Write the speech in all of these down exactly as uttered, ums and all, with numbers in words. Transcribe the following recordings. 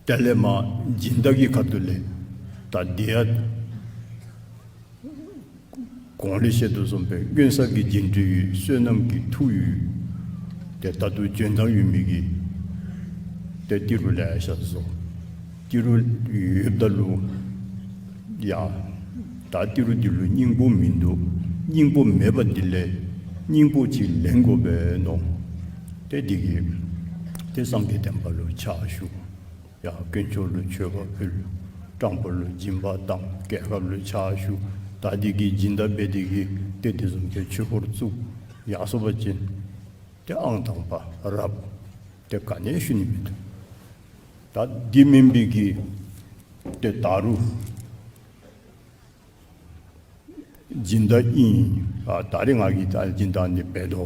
དེ་ལས་མར་སྦྱིན་བདག་གི་ཁ་ཐུག་ལས་ད་འདི་ཡང་གོང་ལས་བཤད་དོ་བཟུམ་སྦེ་མངོན་གསལ་གྱི་སྦྱིན་འབྲས་ཡོད། བསོད་ནམས་ཀྱི་མཐུ་ཡོད། ཏེ་ད་ལྟོ་འཇོན་ཐང་ཡོད་མི་གིས་ཏེ་ཏི་རུ་ལེ་ཤ་བཟོ། ཏི་རུ་ཡོདཔ་ད་ལུ་ཡང་ད་ཏི་རུ་འདི་ལུ་སྙིང་པོ་མིན་འདུག། སྙིང་པོ་མེད་པ་འདི་ལས་སྙིང་པོ་ཅིག་ལེན་དགོ་པས་མནོ། ཏེ་འདི་གིས་ཏེ་སངས་རྒྱས་བསྟན་པ་ལུ་ཕྱག་ཞུ། ཡང་དཀོན་མཆོག་ལུ་མཆོད་པ་ཕུལ། སྤྲང་པོ་ལུ་སྦྱིན་པ་བཏང་། རྒྱལ་ཁབ་ལུ་ཕྱག་ཞུ། ད་འདི་གིས་སྦྱིན་བདག་འབད་དེ་གིས་ཏེ་དེ་བཟུམ་གྱི་ཆོས་འཁོར་བཙུགས་ཡར་སོང་པ་ཅིན་ཏེ་ཨང་དང་པ་རབ་ཏེ་ག་ནི་ཞུ་ནི་མི་འདུག། ད་འདི་མེན་པའི་གི་ཏེ་ད་རུང་སྦྱིན་བདག་ཨིན། ཨ་ད་རེས་ང་གིས་ད་སྦྱིན་བདག་འདི་འབད་དོ།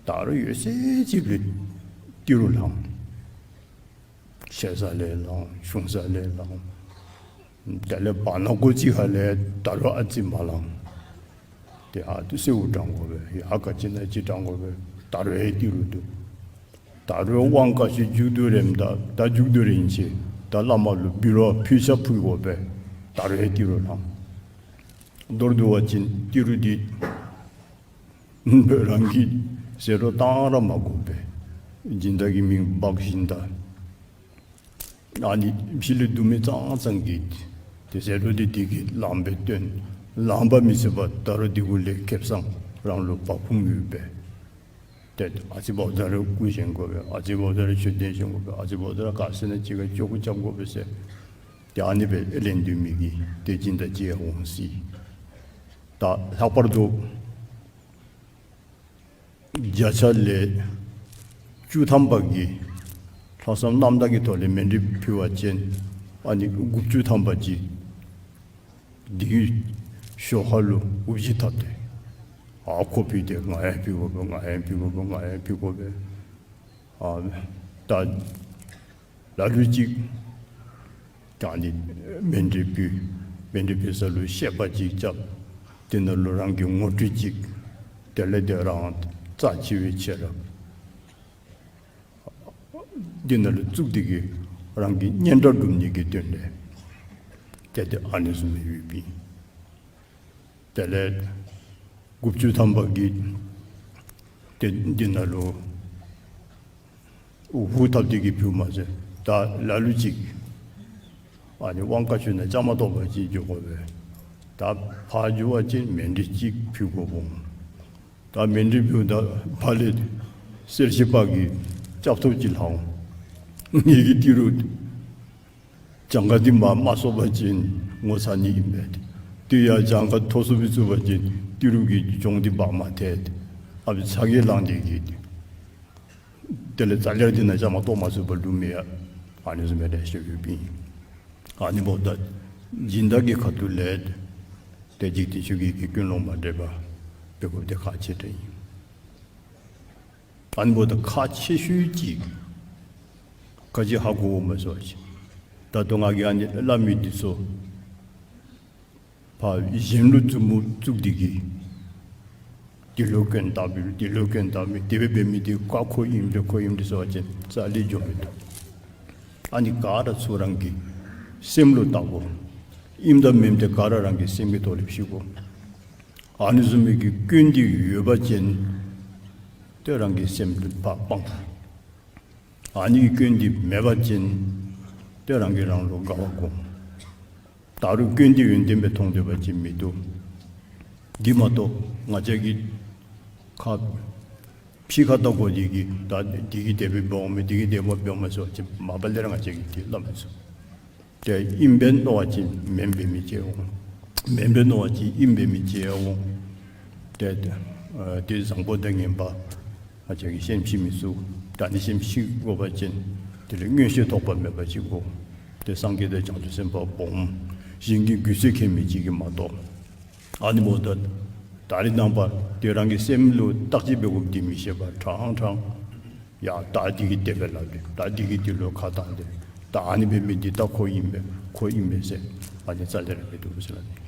ད་རུང་ཡོད་ཚད་ཅིག་ལུ་ཏི་རུ་ལེན། ཤེ་ས་ལས་ལེན། ཆུང་ས་ལས་ལེན། དེ་ལས་བར་ན་གོ་ཅིག་ཁ་ལས་ད་རུང་ཨ་ཙི་མ་ལེན། ཏེ་ཨ་ཏི་སེའུ་དྲང་དགོ་པས། ཡ་ག་ཅི་ན་ཅི་དྲང་དགོ་པས། ད་རུང་ཡང་ཏི་རུ་འདུག། ད་རུང་དབང་བཀའ་ཆོས་མཇུག་བསྡུ་རནམ་ད་ད་མཇུག་བསྡུ་རན་ཅི། ད་བླ་མ་ལུ་འབུལ་བ་ཕུལ་ས་ཕུལ་དགོ་པས། ད་རུང་ཡང་ཏི་རུ་ལེན། མདོར་བསྡུ་བ་ཅིན་ཏི་རུ་འདི་རང་གིས་ཟད་འགྲོ་གཏང་ར་མ་དགོ་པས། སྦྱིན་བདག་གི་མིང་འབག་བཞིན་ད། ཨ་ནི་ཕྱི་ལས་འདུ་མི་ཙང་ཙང་གིས་ཏེ་ཟད་འགྲོ་འདི་འདི་གིས་ལེན་པའི་དོན་ལེན་པ་མི་ཚུགས་པར་ད་རུང་འདི་གུ་ལས་ཁེབ་སང་རང་ལུ་བ་ཕུང་ཡོད་པས། ཏེ་ཨ་ཙི་འབདཝ་ད་ར་སྐུ་བཞེངས་དགོ་པས། ཨ་ཙི་འབདཝ་ད་ར་མཆོད་རྟེན་བཞེངས་དགོ་པས། ཨ་ཙི་འབདཝ་ད་ར་ག་ཟེར་ན་ཅིག་ག་ཅོག་གུ་རྐྱབ་དགོ་པས་ཟེར། ཏེ་ཨ་ནི་སྦེ་ལེན་སྡོད་མི་གིས་ཏེ་སྦྱིན་བདག་ཅིག་ཡང་འོང་སྲིད། ད་ལྷག་པར་དུ་བརྒྱ་ཆ་ལས་བཅུ་ཐམ་པ་གིས་ལྷག་བསམ་རྣམ་དག་གི་ཐོག་ལས་མཎྜལ་ཕུལ་བ་ཅིན་ཨ་ནི་དགུ་བཅུ་ཐམ་པ་ཅིག་འདི་གི་ཞོར་ཁ་ལུ་འུ་བརྗིད་ཐབས་ཏེ་ཨ་ཁོ་ཕུལ་ཏེ་ང་ཡང་ཕུལ་དགོ་པས། ང་ཡང་ཕུལ་དགོ་པས། ང་ཡང་ཕུལ་དགོ་པས། ཨ་ད་ལ་ལུ་ཅིག་ད་ནི་མཎྜལ་ཕུལ། མཎྜལ་ཕུལ་ས་ལུ་བཤད་པ་ཅིག་རྐྱབ། དེ་ནང་ལུ་རང་གི་ངོ་སྤྲོད་ཅིག། དེ་ལས་ཏེ་རང་རྩ་ཆེ་བའི་ཆེད་ར་འདི་ནང་ལུ་བཙུགས་ཏེ་གིས་རང་གི་སྙན་གྲགས་སྒྲུབ་ནི་གི་དོན་ལས་ཏེ་ཏེ་ཨ་ནི་བཟུམ་ཡོདཔ་ཨིན། དེ་ལས་དགུ་བཅུ་ཐམ་པ་གིས་ཏེ་འདི་ནང་ལུ་འུ་ཐབས་ཏེ་གིས་ཕུལཝ་མ་ཚད་ད་ལ་ལུ་ཅིག་ཨ་ནི་དབང་བཀའ་ཆོས་ནང་བཅའ་མར་གཏོགས་པ་ཅིག་འགྱོ་དགོ་པས། ད་ཕར་འགྱོ་བ་ཅིན་མཎྜལ་ཅིག་ཕུལ་དགོཔ་འོང་། ད་མཎྜལ་ཕུལཝ་ད་ཕར་ལས་གསེར་ཞུ་པ་གིས་སྐྱབས་ཐོབ་ཅིག་ལྷག་འོང་། ངེ་གི་ཏི་རུ་གྱངས་ཁ་འདི་མར་མ་སོང་པ་ཅིན་ངོ་ཚ་ནི་ཨིན་པས། ཏེ་ཡང་གྱངས་ཁ་མཐོ་སུ་སྦེ་བཙུགས་པ་ཅིན་ཏི་རུ་གི་གྱོང་འདི་འབག་མ་ཐེག། ཨ་ཕི་ཚ་གྱང་ལང་སྟེ་གིས་དེ་ལས་རྩ་ལས་འདི་ནང་བཅའ་མར་གཏོགས་མ་ཚུགས་པར་ལུས་མི་ཡང་ཨ་ནི་བཟུམ་སྦེ་ལེ་ཤ་ཡོདཔ་ཨིན། ཨ་ནི་འབདཝ་ད་སྦྱིན་བདག་གི་ཁ་ཐུག་ལས་ཏེ་འཇིག་རྟེན་ཆོས་བརྒྱད་ཀྱི་ཀུན་སློང་མ་འདྲེས་པར་འབད་དགོཔ་འདི་ཁག་ཆེ་དྲགས་ཨིན། ཨ་ནི་འབདཝ་ད་ཁག་ཆེ་ཤོས་ཅིག་ག་ཅི་ཧ་གོཝ་སྨོ་ཟེར་བ་ཅིན་ད་ལྟོ་ང་གིས་ཨ་ནི་སླབ་མི་འདི་ཚུ་ཕར་གཞན་ལུ་བཙུན་མོ་བཙུགས་ཏེ་གིས་འདི་ལུ་སྐྱོན་བཏགས་འབུལ། འདི་ལུ་སྐྱོན་བཏགས་འབུལ། དེ་སྦེ་འབད་མི་འདི་ཀ་ཁོ་ཨིནམ་ཏེ་ཁོ་ཨིནམ་ཏེ་ཟེར་བ་ཅིན་རྩ་ལས་འགྱོ་མི་བཏུབ། ཨ་ནི་ག་ར་ཚུ་རང་གི་སེམས་ལུ་བལྟ་དགོ། ཨིནམ་དང་མེནམ་འདི་ག་ར་རང་གི་སེམས་ཀྱི་ཐོག་ལས་ཤེས་དགོ། ཨ་ནི་བཟུམ་མའི་གི་སྐྱོན་འདི་ཡོད་པ་ཅིན་ཏེ་རང་གི་སེམས་ལུ་ཕར་སྤང་། ཨ་ནི་གི་སྐྱོན་འདི་མེད་པ་ཅིན་ཏེ་རང་གིས་རང་ལུ་དགའ་བ་སྒོམ། ད་རུང་སྐྱོན་འདི་ཡོན་ཏན་སྦེ་མཐོང་སྡོད་པ་ཅིན་མི་བཏུབ། འདི་མ་གཏོགས་ང་བཅས་ཀྱིས་ཁ་ཕྱི་ཁར་བལྟ་དགོ། འདི་གིས་ད་འདི་གིས་དེ་སྦེ་འབདཝ་མས། འདི་གིས་དེ་སྦེ་འབདཝ་མས་ཟེར་བ་ཅིན་མ་པ་ལས་ར་ང་བཅས་ཀྱིས་འདི་སླབ་མི་ཚུགས། ཏེ་ཨིནམ་སྦེ་མནོ་བ་ཅིན་མེནམ་འབད་མི་ཅིག་འོང་། མེནམ་འབད་མནོ་བ་ཅིན་ཨིནམ་འབད་མི་ཅིག་འོང་། ཏེ་ཨ་ཏེ་བཟང་པོ་དང་ངན་པ་ང་བཅས་ཀྱིས་སེམས་ཤེས་མི་ཚུགས། ད་ནི་སེམས་ཤེས་དགོ་པ་ཅིན་དེ་ལས་མངོན་ཤེས་ཐོགས་པ་མེད་པ་ཅིག་དགོ། ཏེ་སངས་རྒྱས་དང་བྱང་ཆུབ་སེམས་དཔའ་སྦོམ་གཞན་གྱི་རྒུད་ཚོད་མཁྱེན་མི་ཅིག་གིས་མ་གཏོགས། ཨ་ནི་འབདཝ་ད་ད་རེས་ནངས་པ་ཏེ་རང་གི་སེམས་ལུ་བརྟག་དཔྱད་འབད་དགོཔ་འདི་མི་ཤེས་པར་ཕྲང་ཕྲང་ཡ་ད་འདི་གིས་དེ་སྦེ་སླབ་སྟེ་ད་འདི་གིས་འདི་ལུ་ཁ་བཏང་སྟེ་ད་ཨ་ནི་འབད་མི་འདི་ད་ཁོ་ཨིན་པས་ཁོ་ཨིན་པས་ཟེར་ཨ་ནི་རྩ་ལས་ར་མི་བཏུབ་ཟེར་སླབ་ནི།